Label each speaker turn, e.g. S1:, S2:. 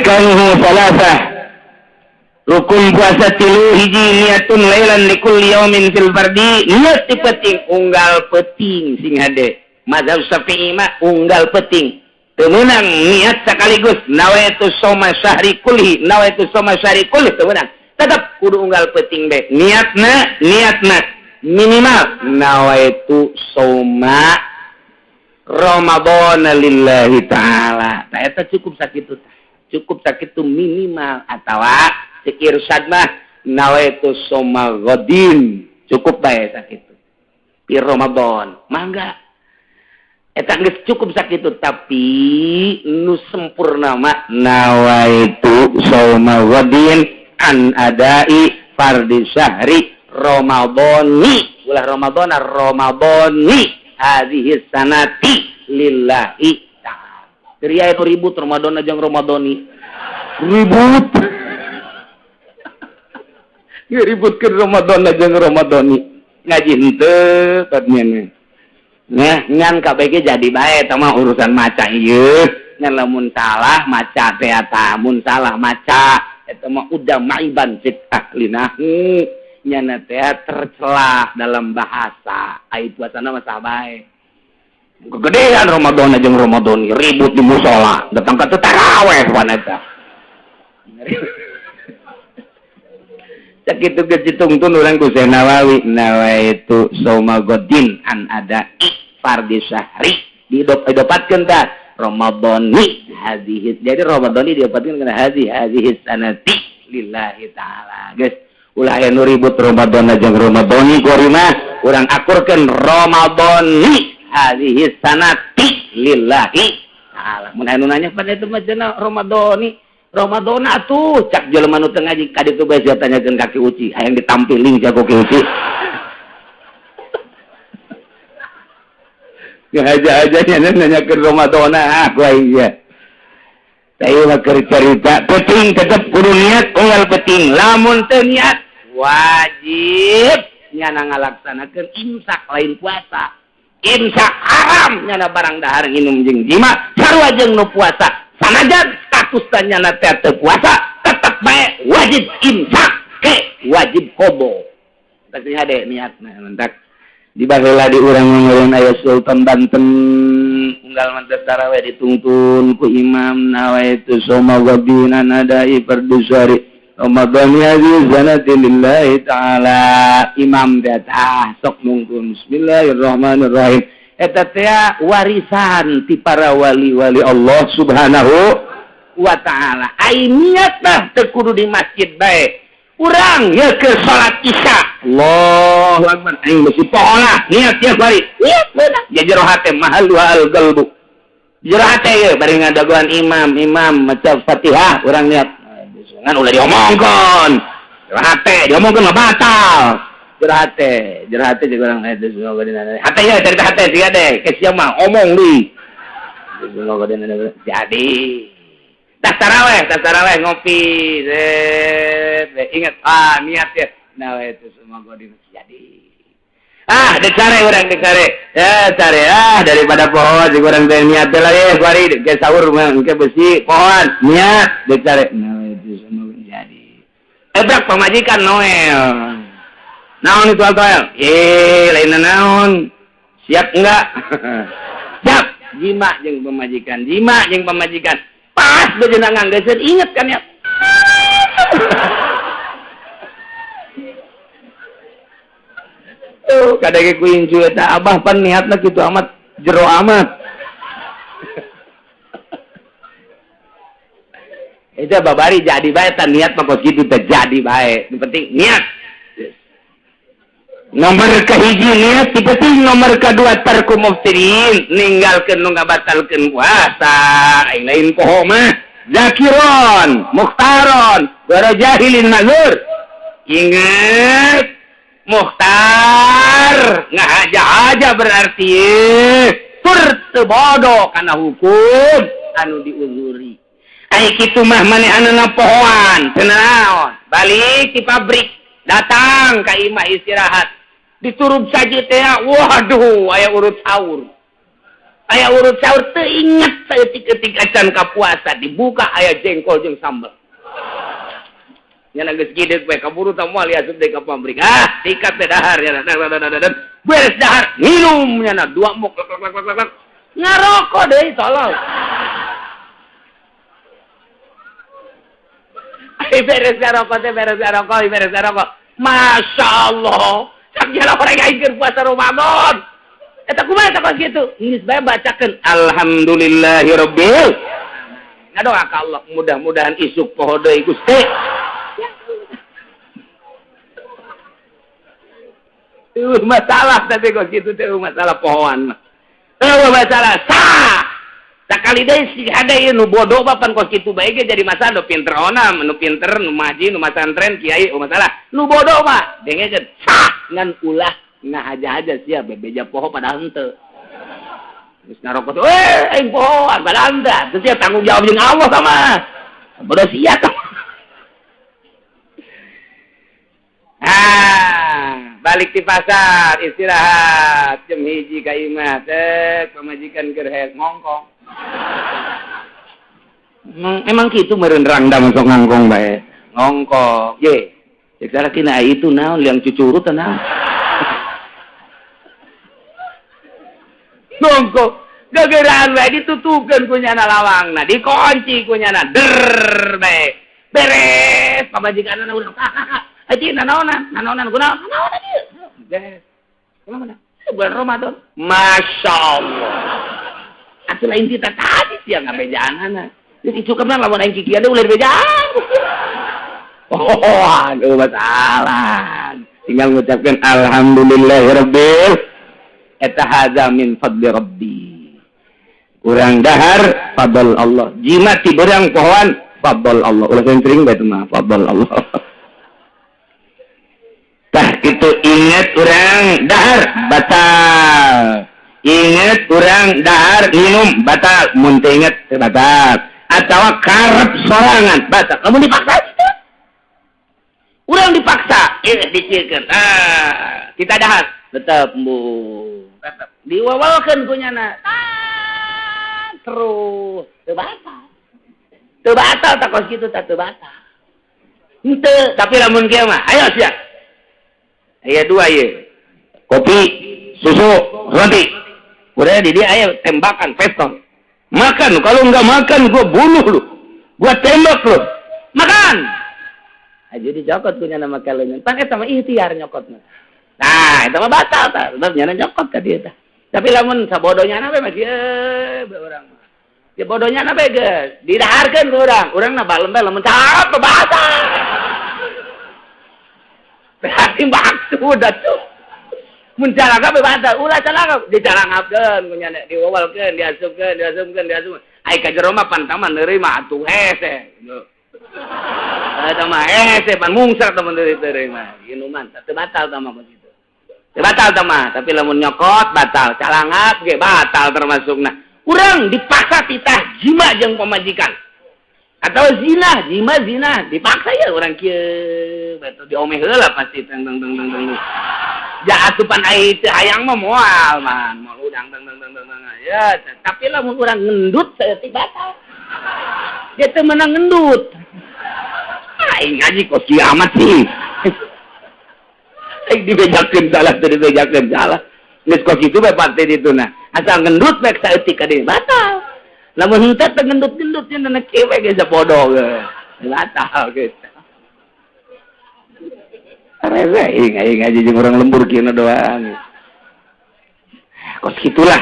S1: Arkanuhu salasah, rukun puasa tilu. Hiji, niatun lailan likulli yaumin fil fardi, niat di peuting, unggal peuting. Sing hade, mazhab Syafi'i mah unggal peuting, teu meunang niat sekaligus nawaitu shauma syahri kulli, nawaitu shauma syahri kulli, teu meunang, tetap kudu unggal peuting be niatna. Niatna minimal nawaitu shauma Ramadan lillahi ta'ala. Tah, eta cukup sakitu, cukup sakitu minimal. Atawa cek Irsyad mah nawaitu shauma ghadin, cukup bae sakitu pi Ramadan, mangga, eta geus cukup sakitu. Tapi nu sempurna mah nawaitu shauma ghadin an adai fardi syahri Ramadhani, ulah Ramadhana, Ramadhani hadhihi sanati lillahi ta'ala. Ria itu ribut Ramadan jeung Ramadhani, ribut ributkeun Ramadan jeung Ramadhani, ngaji henteu patnya. Nah, ngan KBG jadi bae, eta mah urusan maca ieu. Ngan lamun salah maca teh, eta mun salah maca eta mah udah maiban fit ahli nahwu, nyana teh tercela dalam bahasa. Ai puasana mah sah bae. Kegedean Ramadan jeung Ramadhani, ribut di musola, datang ka taraweh pan eta. Sakitu geus ditungtun urang ku Syekh Nawawi, nawaitu shauma ghadin an ada fardi syahri, didopatkeun tah Ramadhani hadhihi. Jadi Ramadhani diopatkeun kana hadhihi hadhihi sanati lillahi ta'ala. Geus, ulah aya nu ribut Ramadan jeung Ramadhani. Kuari mah urang akurkeun Ramadhani hadhihi sanati lillahi ta'ala. Mun aya nu nanya, pada itu mah cenah Ramadhani, Ramadan atuh, cak jelema nu teu ngaji ka ditu bae sia tanyakeun ka Ki Uci, hayang ditampiling sia ku Ki Uci. Ngahaja-haja nya nanyakeun Ramadan, ah ku aing sia. Tah, ieu mah keur carita peuting, tetep kudu niat unggal peuting. Lamun teu niat, wajib nyana ngalaksanakeun imsak, lain puasa. Imsak haram nyana barang dahar, nginum jeung jima, sarua jeung nu puasa. Sanajan status nyana teh teu puasa, tetep bae wajib imsak ke wajib qadha. Tapi hade niatna mentak di baheula di urang ngeureun aya Sultan Banten, unggal mantep taraweh ditungtun ku imam, nawaitu shauma ghadin an adai fardu syahri Ramadan hadhihi sanati lillahi ta'ala. Imam teh tah sok nungtun bismillahirrahmanirrahim. Eta teh warisan ti para wali-wali Allah Subhanahu wa ta'ala. Ai niat mah teu kudu di masjid bae. Urang ya ke salat Isya, Allahu akbar, aing besi poho niat ya bari niat beunang ya jero hate, mahallu al qalbu, jero hate ye bari ngadagoan imam, imam maca Fatihah, urang niat, ngan ulah diomongkeun jero hate, diomongkeun mah batal. Jero hate, jero hate juga urang hate ya, cerita hate tiga deh ke sia mah omong deui, jadi tas taraweh, tas taraweh ngopi, set, ingat, ah niat ya, nah itu semua di jadi ah dicare urang, dicare ya, cari ah, daripada pohon si urang teh niat teh lagi kuari ke sahur mah ke besi pohon niat dicare, nah itu semua jadi ebrak pamajikan Noel, naon itu Noel, eh lain naon, siap enggak siap, jima jeung pamajikan, jima jeung pamajikan, pas bejenang nganggeuskeun inget kan ya. Tuh kadang ku incu eta, abah pan niatna kitu amat, jero amat. Eta babari jadi bae tan, niat mah kos kitu teh jadi bae, nu penting niat. Nomor kahiji niat dipenting, nomor kedua tarku muftirin, ninggalkeun nu ngabatalkeun puasa. Aing lain poho mah, zakiron mukhtaron gara jahilin mazur. Ingat, mukhtar ngahaja-haja berarti tur teu bodoh kana hukum anu diuzuri. Ai kitu mah manehanna pohoan teu naon, balik di pabrik datang ka imah istirahat, diturub saja teh, waduh, aya urut sahur. Aya urut sahur teu inget saeutik-eutik acan ka puasa dibuka aya jengkol jeung sambal. Nya geus gideuk we kaburu tah moal asup deui ka pabrik. Ah, sikat teh dahar nya. Beres dahar, minum nya dua mok lek lek lek lek. Ngarokok deui tolol. Ai beres ngarokok teh beres ngarokok, beres ngarokok. Masya Allah. Cak jalan orang aing keur puasa Ramadan. Eta kumaha eta kos kitu? Geus bae bacakeun alhamdulillahirabbil. Ngadoa ka Allah mudah-mudahan isuk poho deui Gusti. Masalah tapi kos kitu teh masalah pohoan mah. Eueuh masalah sah. Sakali deui si hade ieu nu bodoh bapan kos kitu bae ge jadi masalah nu pinter onam, nu pinter nu maji, nu masantren kiai masalah. Nu bodoh mah dengekeun sah ngan ulah ngahaja-haja sia bebeja poho padahal henteu. Geus ngarokok we aing pohoan padahal henteu. Teu sia tanggung jawab jeung Allah sama. Bodoh sia tah. Ah, balik di pasar istirahat jam 1 ka imah teh pamajikan keur hees ngongkong. Emang kitu meureun rangda masuk ngongkong bae. Ngongkong. Ye. Cek salakina itu naon liang cucurut naon. Ngongkong. Gegeraan bae ditutupkeun ku nyana lawangna, dikunci ku nyana der bae. Beres pamajikanna urang kak. Aji nanaonan, nanaonan kunaon? Nanaonan ieu. Beres. Kumaha? Bulan Ramadan. Masya Allah. Atuh lain kita tadi sia ngabejaanana. Geus icukna lamun aing kikian deui ulah dibejaan. Oh, aduh masalah. Tinggal ngucapkeun alhamdulillahirabbil eta hadza min fadli rabbi. Urang dahar fadl Allah. Jimat ti beurang pohoan fadl Allah. Ulah sering bae mah fadl Allah. Tah itu ingat urang dahar batal. Ingat urang dahar minum batal. Mun teu inget teu batal. Atawa karep sorangan batal. Lamun dipaksa gitu. Urang dipaksa, dicikeun. Ah, kita dahar tetep bu. Tetep diwawalkeun ku nyana. Ah, terus teu batal. Teu batal tah kos kitu tah teu batal. Henteu, tapi lamun kieu mah ayo sia. Aya dua ieu. Kopi, susu, roti. Udah di dia aya tembakan pistol. Makan, kalau enggak makan gua bunuh lu. Gua tembak lu. Makan. Aja dicokot punya nama kalian. Pan eta mah ikhtiar nyokotna. Nah, eta mah batal tah. Sebab nyana nyokot ka dieu tah. Tapi lamun sabodonya na we mah kieu bae urang mah. Ya bodohnya na we geus didaharkeun ku urang. Urang na balem bae lamun cap batal. Berarti maksud atuh. Mun calangap batal, ulah calangap dicalangapkeun ku nyana diwawalkeun, diasupkeun, diasupkeun, diasupkeun. Ai ka jero mah pan taman neureui mah atuh hese. Eta mah hese pan mungsar tah neureui mah. Inuman teu batal tah mah kitu. Teu batal tah mah, tapi lamun nyokot batal, calangap ge batal termasukna. Urang dipaksa titah jima jeung pamajikan. Atau zina, jima zina, dipaksa ya orang kieu, betul diomeh heula pasti teng teng teng teng teng. Ja atupan ai teu hayang mah moal man, moal udang teng teng teng teng. Ya, tapi lamun urang ngendut saeutik batal. Dia teu meunang ngendut. Aing ngaji kok kiamat sih. Aing dibejakeun salah teu dibejakeun salah. Geus kos kitu bae parte dituna. Asal ngendut bae saeutik ka dieu batal. Lamun henteu teu gendut-gendut nya na kieu we geus bodoh ge. Batal gitu. Rese aing ngaji jeung urang lembur kieu doang. Kos kitulah.